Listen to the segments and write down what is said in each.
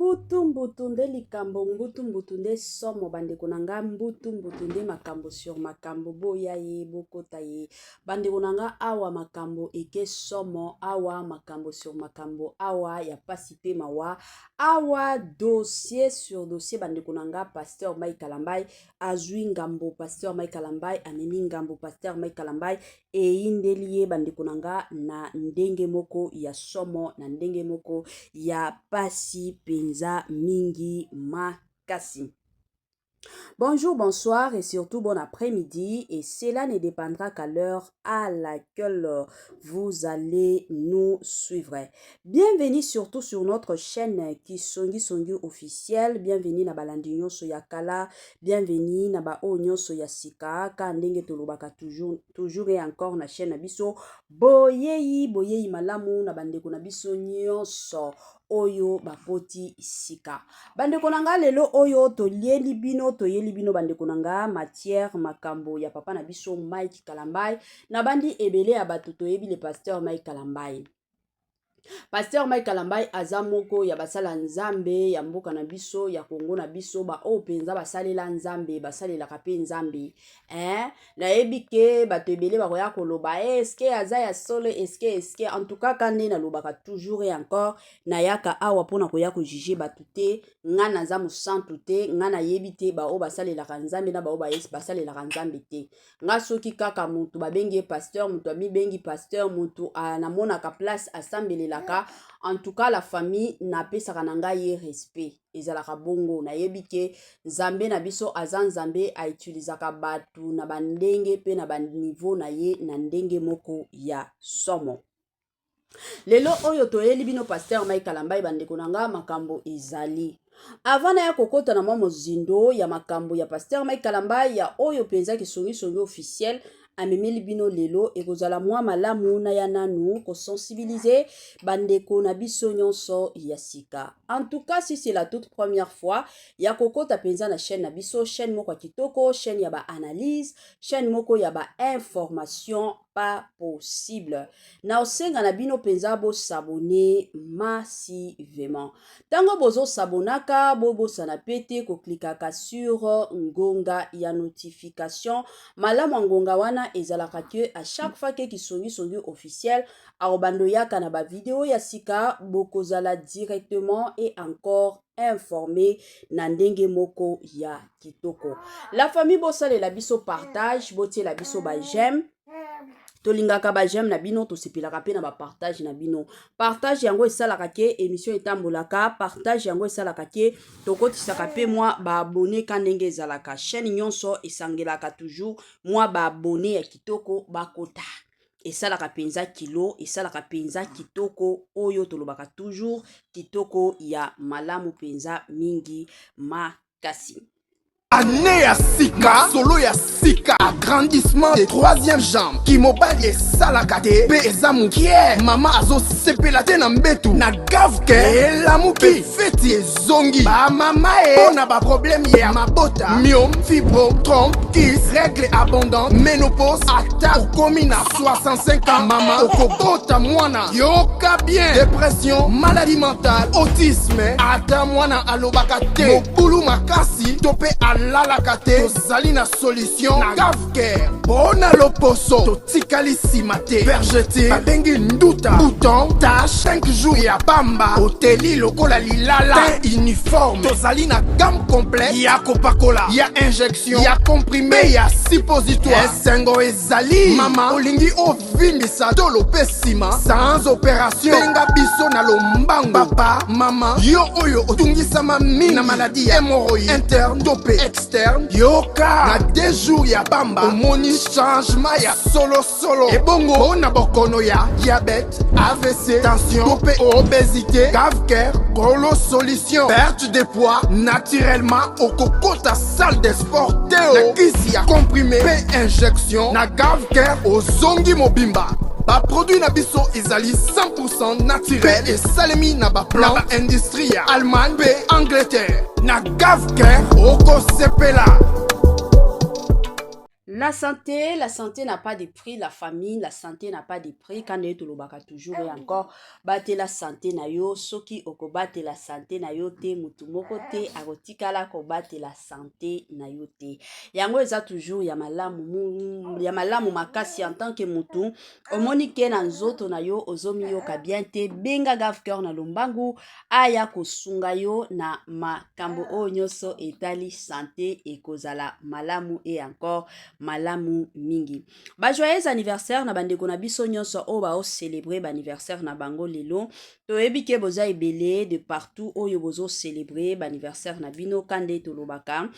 Mbutu mbutu nde likambo, mbutu mbutu nde somo bandeko na nga, mbutu mbutu nde makambo sur makambo, boya ye bokota ye bandeko na nga, awa makambo eke somo, awa makambo sur makambo, awa ya pasi pe mawa, awa dossier sur dossier bandeko na nga. Pasteur Mike Kalambay azwi ngambo, Pasteur Mike Kalambay amemi ngambo, Pasteur Mike Kalambay eyindeli ye bandeko na nga na ndenge moko ya somo, na ndenge moko ya pasi mpenza mingi makasi. Bonjour, bonsoir et surtout bon après-midi, et cela ne dépendra qu'à l'heure à laquelle vous allez nous suivre. Bienvenue surtout sur notre chaîne Kisongi Songi officiel. Bienvenue na balandi nyonso ya kala, bienvenue na ba oyo nyonso ya sika, ka ndenge tolobaka toujours, toujours et encore na chaîne na biso. Boyeyi, boyeyi malamu na bandeko na biso nyonso oyo bakoti sika. Bandeko na nga, lelo oyo tolieli bino, toyeli bino bandeko na nga matière makambo ya papa na biso Mike Kalambay. Na bandi ebele ya bato toyebi le pasteur Mike Kalambay. Pasteur Mike Kalambay aza moko ya basala Nzambe ya mboka na biso ya Kongo na biso, baoyo mpenza basalela Nzambe, basalelaka mpe Nzambe. Nayebi ke bato ebele bakoya koloba eske aza ya solo, eske eske en tout cas, ka nde nalobaka toujours et encore, nayaka awa mpona koya kojuger bato te. Nga naza mosantu te, nga nayebi te baoyo basalelaka Nzambe na baoyo basalelaka Nzambe te. Nga soki kaka motu babengi ye pasteur, motu amibengi pasteur, motu namonaka place asambelelaka, en tout cas la famille, napesaka na ngai ye respect. Ezalaka bongo. Nayebi ke Nzambe na biso aza Nzambe, autilisaka bato na bandenge mpe na baniveau na ye na ndenge moko ya somo. Lelo oyo toyeli bino pasteur Mike Kalambay. Bandeko na nga, makambo ezali. Avant naya kokota na mwa mozindo ya makambo ya pasteur Mike Kalambay, ya oyo mpenza Kisongisongi officiel amemeli bino lelo, ekozala mwa malamu naya nanu kosensibiliser bandeko na biso nyonso ya sika. En tout cas, si c'est la toute première fois ya kokota mpenza na chaîne na biso, chaîne moko ya kitoko, chaîne ya baanalyse, chaîne moko ya bainformation pas possible, na osenga na bino mpenza bos'abonner massivement. Ntango bozosabonaka, bobosana pe te koklikaka sur ngonga ya notification. Malamu ya ngonga wana ezalaka ke à chaque fois ke Kisongisongi officiel akobanda oyaka na bavideo ya sika, bokozala directement et encore informé na ndenge moko ya kitoko. La famille, bosalela biso partage, botiela biso baj'aime. Tolingaka baj'aime na bino, tosepelaka mpe na bapartage na bino. Partage yango esalaka ke émission etambolaka, partage yango esalaka ke tokotisaka mpe mwa baabonnés. Ka ndenge ezalaka, chaîne nyonso esangelaka toujours mwa baabonnés ya kitoko bakota. Esalaka mpenza kilo, esalaka mpenza kitoko, oyo tolobaka toujours, kitoko ya malamu mpenza mingi makasi. Année ya sika, solo ya sika, agrandissement de troisième jambe, kimobali esalaka te mpe eza mokie, mama azosepela te na mbetu, na gavke elamuki, feti ezongi bamama e mpo na baproblème ya mabota, myome, fibrome, trompe, kyste, règle abondante, ménopause. Ata okomi na 65 ans, mama, okobota mwana, yoka bien, dépression, maladie mentale, autisme, ata mwana alobaka te, mobulu makasi to mpe alalaka te, tozali na solution na Gavcare. Mpo na loposo, totikali nsima te. Vergeture babengi nduta, bouton, tache, 5 jours ya pamba, oteli lokola lilala, teint uniforme. Tozali na gamme complète ya kopakola, ya injection, ya comprimé, ya suppositoire. Esengo ezali, mama, olingi ovimbisa tolo mpe nsima sans opération, benga biso na lombango. Papa, mama, yo oyo otungisama mingi na maladie ya hémorroïde interne to mpe externe, yoka, na 2 jours ya pamba omoni changement ya solosolo. Ebongo mpo na bokono ya diabète, AVC, tension to mpe obésité, Gavcare kolo solution. Perte de poids naturellement, okokota salle de sport te o, na kisi ya comprimé mpe injection, na Gavcare ozongi mobimba. Baproduit na biso ezali 100 naturel mpe esalemi na baplan na baindustrie ya Allemagne mpe Angleterre. Na Gavcare okosepela. La La santé n'a pas de prix, la famille, la santé n'a pas de prix. Quand ye tolobaka toujours et encore, batela santé na yo. Soki okobatela santé na yo te, mutu moko te akotikala kobatela santé na yo te. Yango eza toujours ya malamu, ya malamu makasi. En tant que mutu omoni ke na nzoto na yo ozomiyoka bien te, benga Gave Cœur na lombangu, aya kosunga yo na makambo oyo nyonso etali santé. Ekozala malamu et encore malamu mingi. Bajoyeux anniversaire na bandeko na biso nyonso oyo baocélébrer baanniversaire na bango lelo. Toyebi ke boza ebele de partout oyo bozocélébrer baanniversaire na bino. Ka nde tolobaka,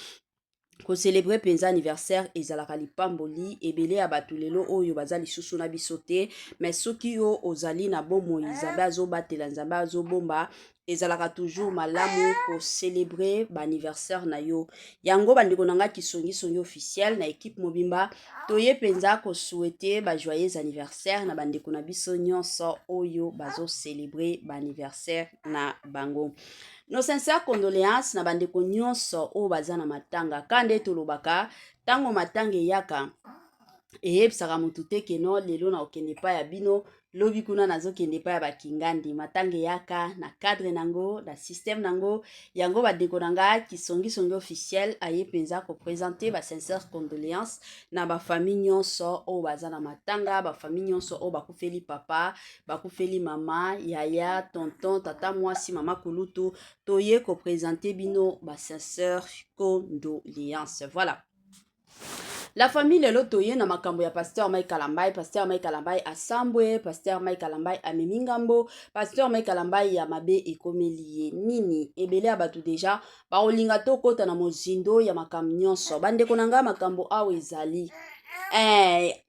kocélébrer mpenza anniversaire ezalaka lipamboli. Ebele ya bato lelo oyo baza lisusu na biso te, mais soki yo ozali na bomoi, Nzambe azobatela, Nzambe azobomba, ezalaka toujours malamu kocélébrer baanniversaire na yo. Yango bandeko na nga, Kisongisongi officiel na équipe mobimba, toye mpenza kosouhaiter bajoyeux anniversaire na bandeko na biso nyonso oyo bazocélébrer baanniversaire na bango. Nos sincères condoléances na bandeko nyonso oyo baza na matanga. Ka nde tolobaka, ntango matanga eyaka, eyebisaka motu te ke no lelo na okende epai ya bino, lobi kuna nazokende epai ya bakingandi. Matanga eyaka na cadre nango, na système nango. Yango bandeko na nga, Kisongisongi officiel aye mpenza koprésenter basincères condoléances na bafamille nyonso oyo baza na matanga, bafamille nyonso oyo bakufeli papa, bakufeli mama, yaya, tonton, tata mwasi, mama kulutu. Toye koprésenter bino basincères condoléances. Voilà la famille, lelo toye na makambo ya pasteur Mike Kalambai. Pasteur Mike Kalambai asambwe, pasteur Mike Kalambai amemi ngambo, pasteur Mike Kalambai ya mabe ekomeli ye nini? Ebele ya bato déjà bakolinga tokɔta na mozindo ya makambo nyonso. Bandeko na ngai, makambo awa ezali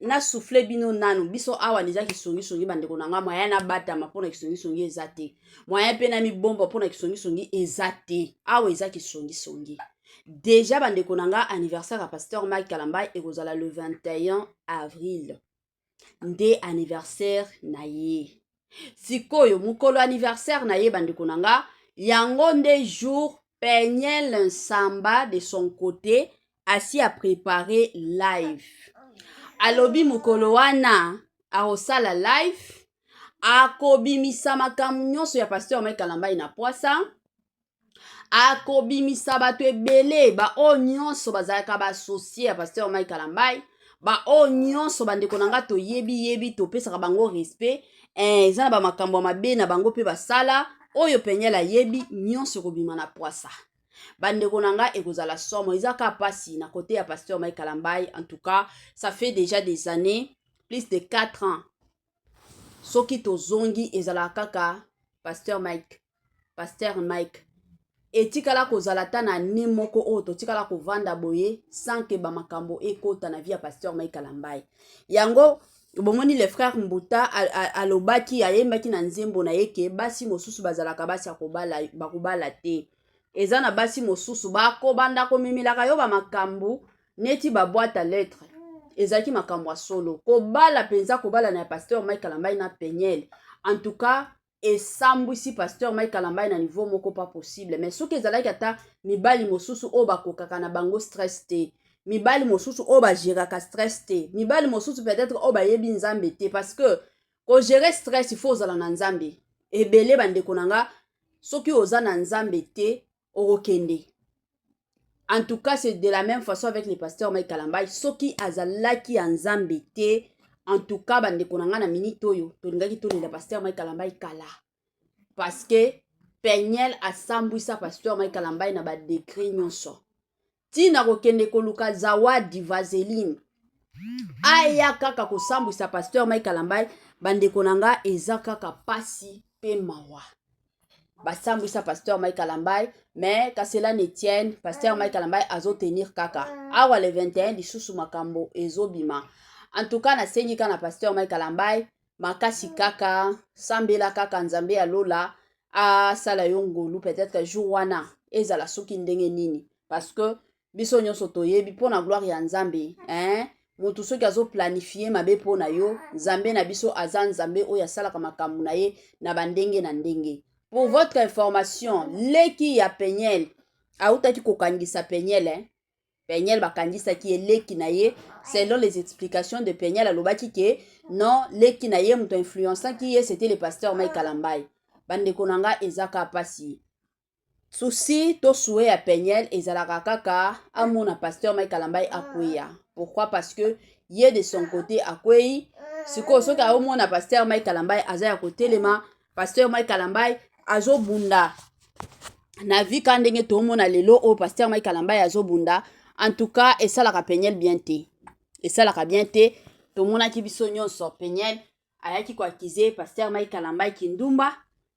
nasouffler bino nanu. Biso awa eza kisongisongi, bandeko na ngai. Moyen nabatama mpona kisongisongi eza te, moyen mpe na mibomba mpona kisongisongi eza te. Awa eza kisongisongi déjà, bandeko na nga. Anniversaire ya pasteur Mike Kalambai ekozala le 21 avril, nde anniversaire na ye. Sikoyo mokolo anniversaire na ye, bandeko na nga, yango nde jour Peniel Nsamba de son côté asi apréparé live. Alobi mokolo wana akosala live, akobimisa makambo nyonso ya pasteur Mike Kalambai na pwasa, akobimisa bato ebele, baoyo nyonso bazalaka baassociés ya pasteur Mike Kalambai, baoyo nyonso, bandeko na nga, toyebi yebi, topesaka bango respect. Eza na bamakambo ya mabe na bango mpe basala oyo Peniel ayebi nyonso, ekobima na pwasa. Bandeko na nga, ekozala somo. Eza ka mpasi na côté ya pasteur Mike Kalambai. En tout cas, ça fait déjà des années, plus de 4 ans, soki tozongi ezalaka kaka pasteur Mike, pasteur Mike. Etikala kozala ata na ne moko oyo totikala kovanda boye sans ke bamakambo ekota na vie ya pasteur Mike Kalambai. Yango bomoni, le frère Mbuta alobaki, ayembaki na nzembo na ye ke basi mosusu bazalaka basi ya bakobala te. Eza na basi mosusu bakobanda komemelaka yo bamakambo neti baboîte à lettre. Ezalaki makambo ya solo. Kobala mpenza, kobala na ya pasteur Mike Kalambai na Peniel, en tout cas esambwisi pasteur Mike Kalambai na niveau moko pas possible. Mais soki ezalaki ata mibali mosusu oyo bakokaka na bango stress te, mibali mosusu oyo bagéraka stress te, mibali mosusu peut-être oyo bayebi Nzambe te, parce que kogérer stress, il faut ozala na Nzambe. Ebele, bandeko na nga, soki oza na Nzambe te, okokende. En tout cas, c'est de la même façon avec le pasteur Mike Kalambai. Soki azalaki ya Nzambe te, en tout cas, bandeko na nga, na minute oyo tolingaki tolela pasteur Mike Kalambai kala, parce que Peniel asambwisa pasteur Mike Kalambai na badegrés nyonso, ntina kokende koluka zawadi vaseline, aya kaka kosambwisa pasteur Mike Kalambai. Bandeko na nga, eza kaka pasi mpe mawa. Basambwisa pasteur Mike Kalambai, mais qu'à cela ne tienne, pasteur Mike Kalambai azotenir kaka. Awa le 21 lisusu makambo ezobima. En tout cas, nasengi kaka na pasteur Mike Kalambai makasi kaka, sambela kaka Nzambe ya lola asala yo ngolu. Peut-être jour wana ezala soki ndenge nini, parce que biso nyonso toyebi, mpo na gloire ya Nzambe, hein? Moto soki azoplanifier mabe mpo na yo, Nzambe na biso aza Nzambe oyo asalaka makambo na ye na bandenge na ndenge. Pour votre information, leki ya Peniel autaki kokangisa Peniel, eh? Peniel bakangisaki ye leki na ye. Selon les explications de Peniel, alobaki ke non, leki na ye moto influençaki ye, c'était le pasteur Mike Kalambay. Bandeko na nga, eza kaka mpasi. Souci to souhait ya Peniel ezalaka kaka amona pasteur Mike Kalambay akweya. Pourquoi? Parce que ye, de son côté, akwei. Sikoyo soki aomona pasteur Mike Kalambay aza ya kotelema, pasteur Mike Kalambay azobunda na vie ka ndenge toomona lelo oyo pasteur Mike Kalambay azobunda, en tout cas esalaka Peniel bien te, esalaka bien te. Tomonaki biso nyonso, Peniel ayaki koaccuser pasteur Mike Kalambay kindumba,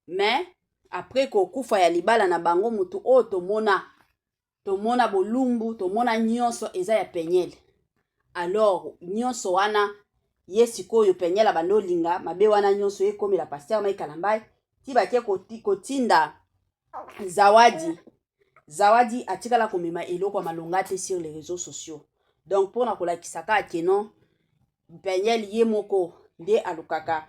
mais après kokufa ya libala na bango, motu oyo tomona bolumbu, tomona nyonso eza ya Peniel. Alors nyonso wana ye sikoyo Peniel abandi olinga mabe wana nyonso ekomela pasteur Mike Kalambay ti batie kotinda Zawadi. Zawadi atikala komema eloko ya malonga te sur les réseaux sociaux. Donc mpona kolakisa kaka ke non, Peniel ye moko nde alukaka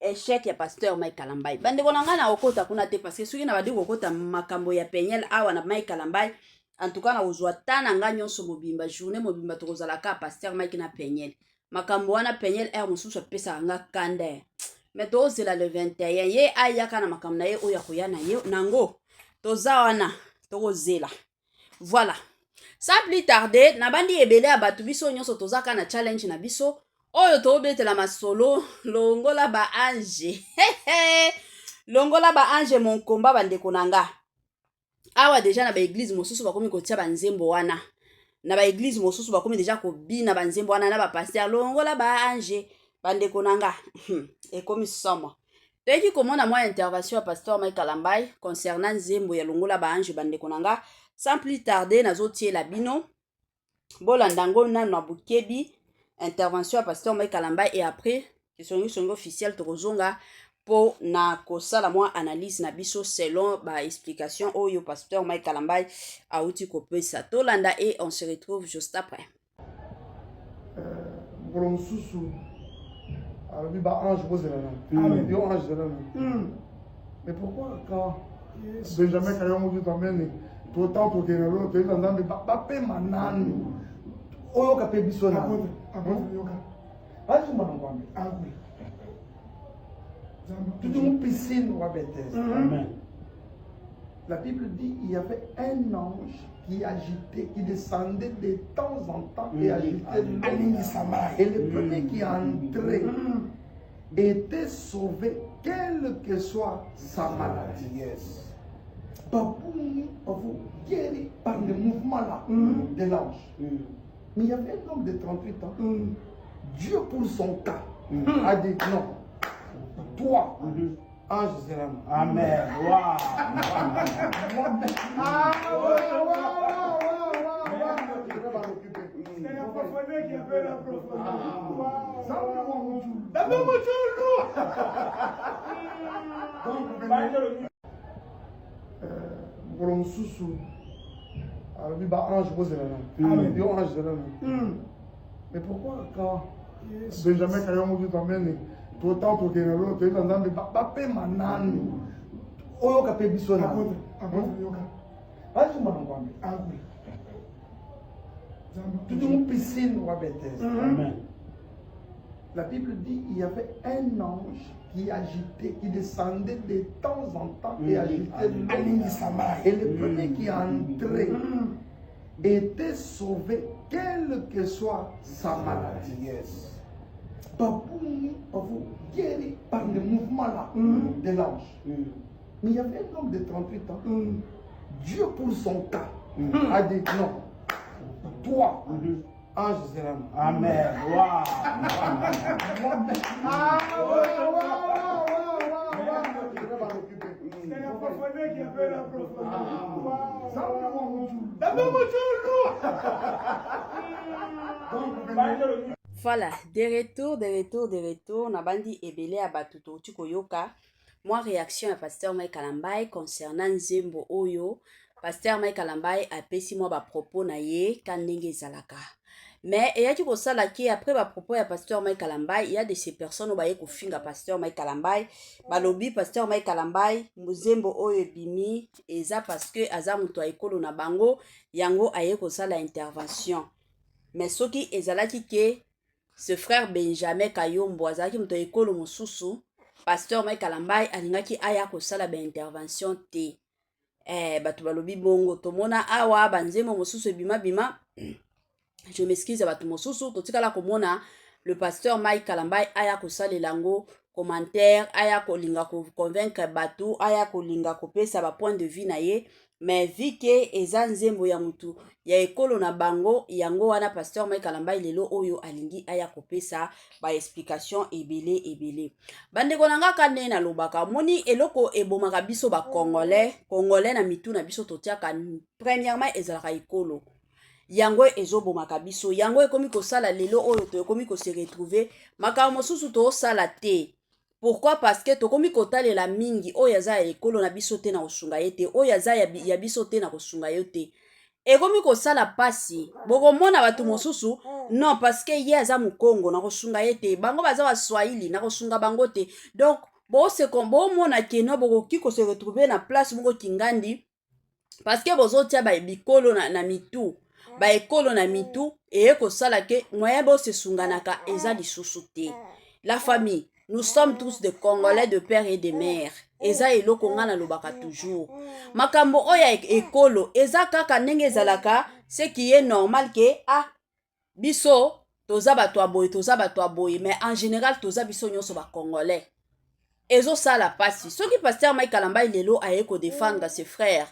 échec ya pasteur Mike Kalambay. Bandeko na ngai, na kokota kuna te, parce que soki na bandi kokota makambo ya Peniel awa na Mike Kalambay, en tout cas na kozwa ta na ngai nyonso mobimba, journée mobimba tokozala kaka pasteur Mike na Peniel. Makambo wana, Peniel aire mosusu apesaka nga kanda, mais tozela le 21, ye ayaka na makambo na ye oyo akoya na ye nango. Toza wana, tokozela. Voilà, sans plus tarder, nabandi ebele ya bato, biso nyonso toza kaka na challenge na biso oyo tobetela masolo longola baange, longola baange monkomba. Bandeko na nga, awa déjà na baéglise mosusu bakomi kotia banzembo wana, na baéglise mosusu bakomi déjà kobina banzembo wana na bapasteur, longola baange. Bandeko na nga, ekomi somo. Toyeki komona mwa intervention ya pasteur Mike Kalambay concernant nzembo ya longola baange. Bandeko na nga, sans plus tarder, nazotiela bino, bolanda yango nano na bokebi, intervention ya pasteur Mike Kalambay, et après kisongisongi officiel tokozonga mpo na kosala mwa analyse na biso selon baexplication oyo pasteur Mike Kalambay auti kopesa. Tolanda et on se retrouve juste après. Mokolo mosusu alobi baange bozela na yo, ange zela na. Mais pourquoi quand Benjamin Kayongo tutamene totan tokende lolo, toyeba Nzambe bapema nanu, oyoka mpe biso na azuma na Nzambe tudi mu piscine wa Bethesda. La Bible dit: il y avait un ange qui agitait, qui descendait de temps en temps et agitait l'eau. Et le premier qui entrait était sauvé, quelle que soit sa maladie. Baboum, vous guéri par le mouvement là de l'ange. Mais il y avait un homme de 38 ans. Dieu, pour son cas, a dit: non. Toi, ange zela. Amen. Wow. Ah, ouais. Je vais m'en occuper. C'est la profondeur qui appelle la profondeur. Nzambe wa mujulu. Nzambe mujulu. Donc, mokolo mosusu alobi baange bozela na yo, ange zela na. Mais pourquoi quand Benjamin Kayongo tutamene totan tokende lolo, toyeba Nzambe bapema nanu, oyoka mpe biso na azuma na Nzambe tudi mu piscine wa Bethesda. Amen. La Bible dit: il y avait un ange qui agitait, qui descendait de temps en temps et agitait l'eau. Et le premier qui entrait était sauvé, quelle que soit sa maladie. Baboum, vous guéri par le mouvement là de l'ange. Mais il y avait un homme de 38 ans. Dieu, pour son cas, a dit: non. Toi, ange zela. Amen. Wow. Ah, ouais. Je vais m'en occuper. C'est la profondeur qui appelle la profondeur. Nzambe wa mujulu. Nzambe mujulu. Donc, Voilà, de retour, de retour, de retour. Nabandi ebele ya bato, touti koyoka mwa réaction ya pasteur Mike Kalambay concernant nzembo oyo. Pasteur Mike Kalambay apesi mwa bapropos na ye ka ndenge ezalaka. Mais eyaki kosala ke après ba propos ya pasteur Mike Kalambay, il y a de ces personnes oyo baye kofinga pasteur Mike Kalambay, balobi pasteur Mike Kalambay nzembo oyo ebimi eza parce que aza moto ya ekolo na bango, yango aye kosala intervention. Mais soki ezalaki ke ce frère Benjamin Kayombo azalaki moto ya ekolo mosusu, pasteur Mike Kalambay alingaki aya kosala ba intervention te. Bato balobi bongo. Tomona awa banzembo mosusu ebimabima, je m'excuse, bato mosusu totikala komona le pasteur Mike Kalambay aya kosalela yango commentaire, aya kolinga koconvaincre bato, aya kolinga kopesa ba point de vue na ye. Mais vu ke eza nzembo ya mutu ya ekolo na bango, yango wana pasteur Mike Kalambay lelo oyo alingi aya kopesa ba explication ebele ebele. Bandeko na nga, ka nde nalobaka, omoni eloko ebomaka biso bacongolais, congolais na mitu na biso totiaka premièrement ezalaka ekolo. Yango ezobomaka biso, yango ekomi kosala lelo oyo tokomi kose retrouver makambo mosusu toosala te. Pourquoi? Parce que tokomi kotalela mingi oyo aza ya ekolo na biso te na kosunga ye te, oyo aza ya biso te na kosunga yo te. Ekomi kosala mpasi. Bokomona bato mosusu, non, parce que ye aza mokongo, na kosunga ye te, bango baza baswahili, na kosunga bango te. Donc bomona ke no bokoki kose retrouver na place moko kingandi parce que bozotia bikolo na mitu, baekolo na mitu. Eye kosala ke moyen bosesunganaka eza lisusu te. La famille, nous sommes tous des Congolais de père et de mère. Eza eloko nga nalobaka toujours, makambo oyo ya ekolo eza kaka ndenge ezalaka, ce qui est normal ke ah, biso toza bato ya boye, toza bato ya boye, mais en général toza biso nyonso bacongolais. Ezosala mpasi soki pasteur Mike Kalambay lelo aye kodéfendre ses frères,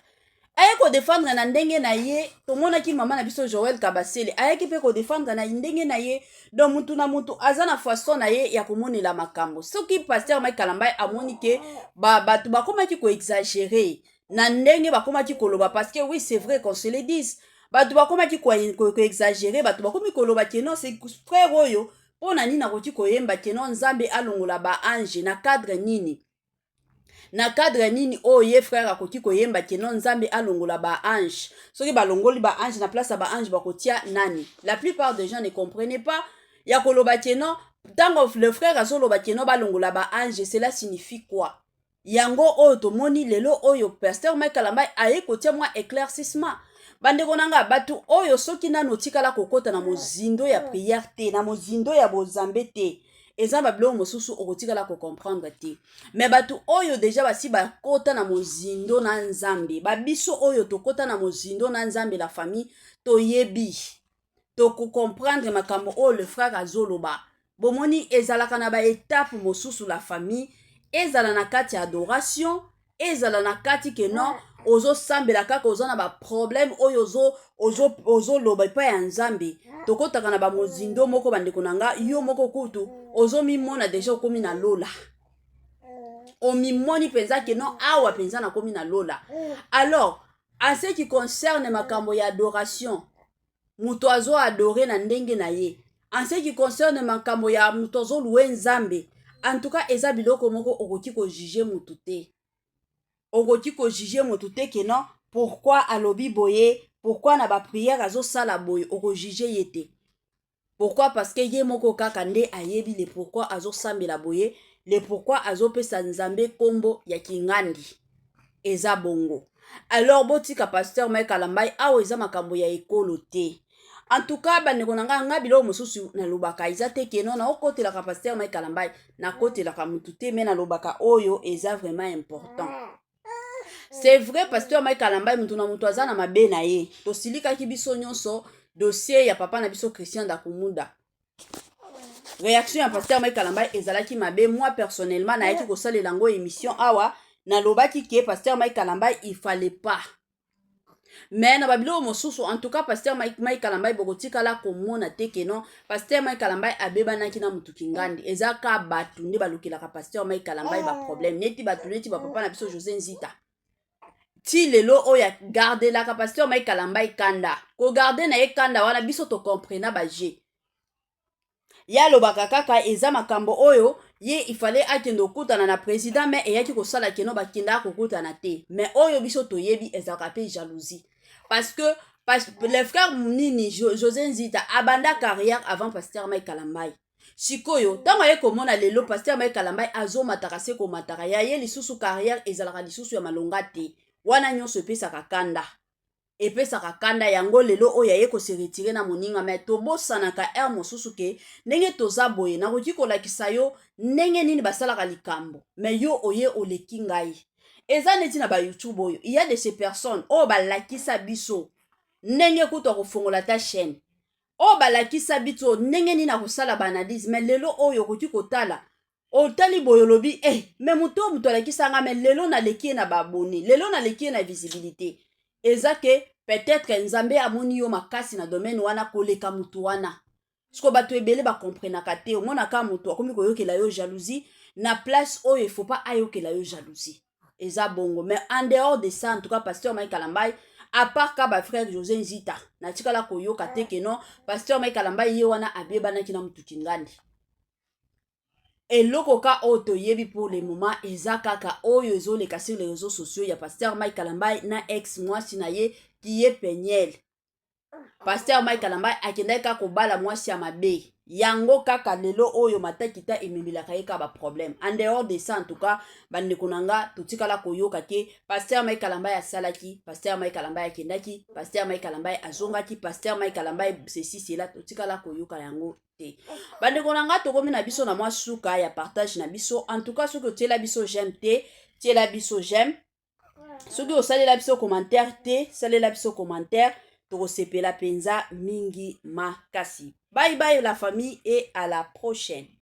aye kodéfendre na ndenge na ye. Tomonaki mama na biso Joel Kabasele ayaki mpe kodéfendre na ndenge na ye. Donc mutu na mutu aza na façon na ye ya komonela makambo. Soki pasteur Mike Kalambay amoni ke bato bakomaki koexagérer na ndenge bakomaki koloba, parce que oui, c'est vrai qu'on se le dise, bato bakomaki koexagérer, bato bakomi koloba ke non, c'est frère oyo, mpo na nini akoki koyemba ke non, Nzambe alongola baange? Na cadre nini? Na cadre nini oyo ye frère akoki koyemba ke non, Nzambe alongola baange? Soki balongoli baange, na place ya baange bakotia nani? La plupart des gens ne comprenaient pas ya koloba ke non, ntango le frère azoloba ke non, balongola baange, cela signifie quoi? Yango oyo tomoni lelo oyo pasteur Mike Kalambay aye kotia mwa éclaircissement. Bandeko na nga, bato oyo soki nano otikala kokɔta na mozindo ya prière te, na mozindo ya bozambe te, eza babiloko mosusu okotikala kocomprendre te. Mais bato oyo déjà basi bakɔta na mozindo na Nzambe, babiso oyo tokɔta na mozindo na Nzambe, la famille, toyebi, tokocomprendre makambo oyo le frère azoloba. Bomoni, ezalaka na baétape mosusu, la famille, ezala na kati ya adoration, ezala na kati ke non, ozosambela kaka, oza na baproblème oyo ozoloba epai ya Nzambe. Tokɔtaka na bamozindo moko, bandeko na nga, yo moko kutu ozomimona déjà okomi na lola, omimoni mpenza ke non, awa mpenza nakomi na lola. Alors, en ce qui concerne makambo ya adoration, moto azoadorer na ndenge na ye. En ce qui concerne makambo ya moto azolouer Nzambe, en tout cas eza biloko moko okoki kojuger motu te, okoki kojuger motu te ke non, pourquoi alobi boye, pourquoi na baprière azosala boye. Okojuger ye te. Pourquoi? Parce que ye moko kaka nde ayebi le pourquoi azosambela boye, le pourquoi azopesa Nzambe nkombo ya kingandi. Eza bongo. Alors botika pasteur Mike Kalambay awa, eza makambo ya ekolo te. En tout cas, bandeko na ngai, ngai biloko mosusu nalobaka eza te ke non, naokotelaka pasteur Mike Kalambay, nakotelaka motu te, mais nalobaka oyo eza vraiment important. C'est vrai, pasteur Mike Kalambay, motu na motu aza na mabe na ye. Tosilikaki biso nyonso dossier ya papa na biso Christian Dakumuda, réaction ya pasteur Mike Kalambay ezalaki mabe. Moi personnellement nayaki kosalela yango émission awa, nalobaki ke pasteur Mike Kalambay, il fallait pas. Mais na babiloko mosusu, en tout cas pasteur Mike Kalambay, bokotikala komona te ke non, pasteur Mike Kalambay abebanaki na motu kingandi. Eza ka bato nde balukelaka pasteur Mike Kalambay baproblème, neti bato neti bapapa na biso José Nzita. Ti lelo oyo agardelaka pasteur Mike Kalambay kanda, kogarder na ye kanda wana, biso tocomprena baje ye alobaka kaka eza makambo oyo ye ifale akende kokutana na président, mais eyaki kosala ke non, bakendaka kokutana te. Mais oyo biso toyebi ezalaka mpe jalousie, parce que Le frère nini, José Nzita abanda carrière avant pasteur Mike Kalambay. Sikoyo ntango aye komona lelo pasteur Mike Kalambay azomataka se komataka, ya ye lisusu carrière ezalaka lisusu ya malonga te. Wana nyonso epesaka kanda, epesaka kanda. Yango lelo oyo aye kose retirer na moninga. Me tobosanaka heure mosusu ke ndenge toza boye, nakoki kolakisa yo ndenge nini basalaka likambo, me yo oye oleki ngai. Eza neti na baYouTube oyo, il y a de ces personnes oyo balakisa biso ndenge kutu akofongola ta chaîne, oyo balakisa biso ndenge nini akosala baanalyse. Me lelo oyo okoki kotala, otali boye, olobi: "Eh, me moto oyo, moto alakisanga, me lelo naleki ye na baabonnés, lelo naleki ye na visibilité." Eza ke peut-être Nzambe amoni yo makasi na domaine wana koleka motu wana. Siko bato ebele bakomprenaka te. Omonaka moto akomi koyokela yo jalousie na place oyo il faut pas ayokela yo jalousie. Eza bongo. Mais en dehors de ça, en tout cas, pasteur Mike Kalambay, à part ka bafrère José Nzita, natikala koyoka te ke non, pasteur Mike Kalambay ye wana abebanaki na mutu ngandi. Eloko ka oyo toyebi pour le moment eza kaka oyo ezoleka sur les réseaux sociaux ya pasteur Mike Kalambay na ex mwasi na ye kiye Peniel. Pasteur Mike Kalambay akendaki kaka kobala mwasi ya mabe, yango kaka lelo oyo matakita ememelaka ye kaka baproblème. En dehors de ça, en tout cas, bandeko na nga, totikala koyoka ke pasteur Mike Kalambay asalaki, pasteur Mike Kalambay akendaki, pasteur Mike Kalambay azongaki, pasteur Mike Kalambay ceci, cela. Totikala koyoka yango te. Bandeko na nga, tokomi na biso na mwa suka ya partage na biso. En tout cas, soki otiela biso j'aime te, tiela biso j'aime. Soki osalela biso commentaire te, salela biso commentaire. Tokosepela mpenza mingi makasi. Bye bye la famille et à la prochaine.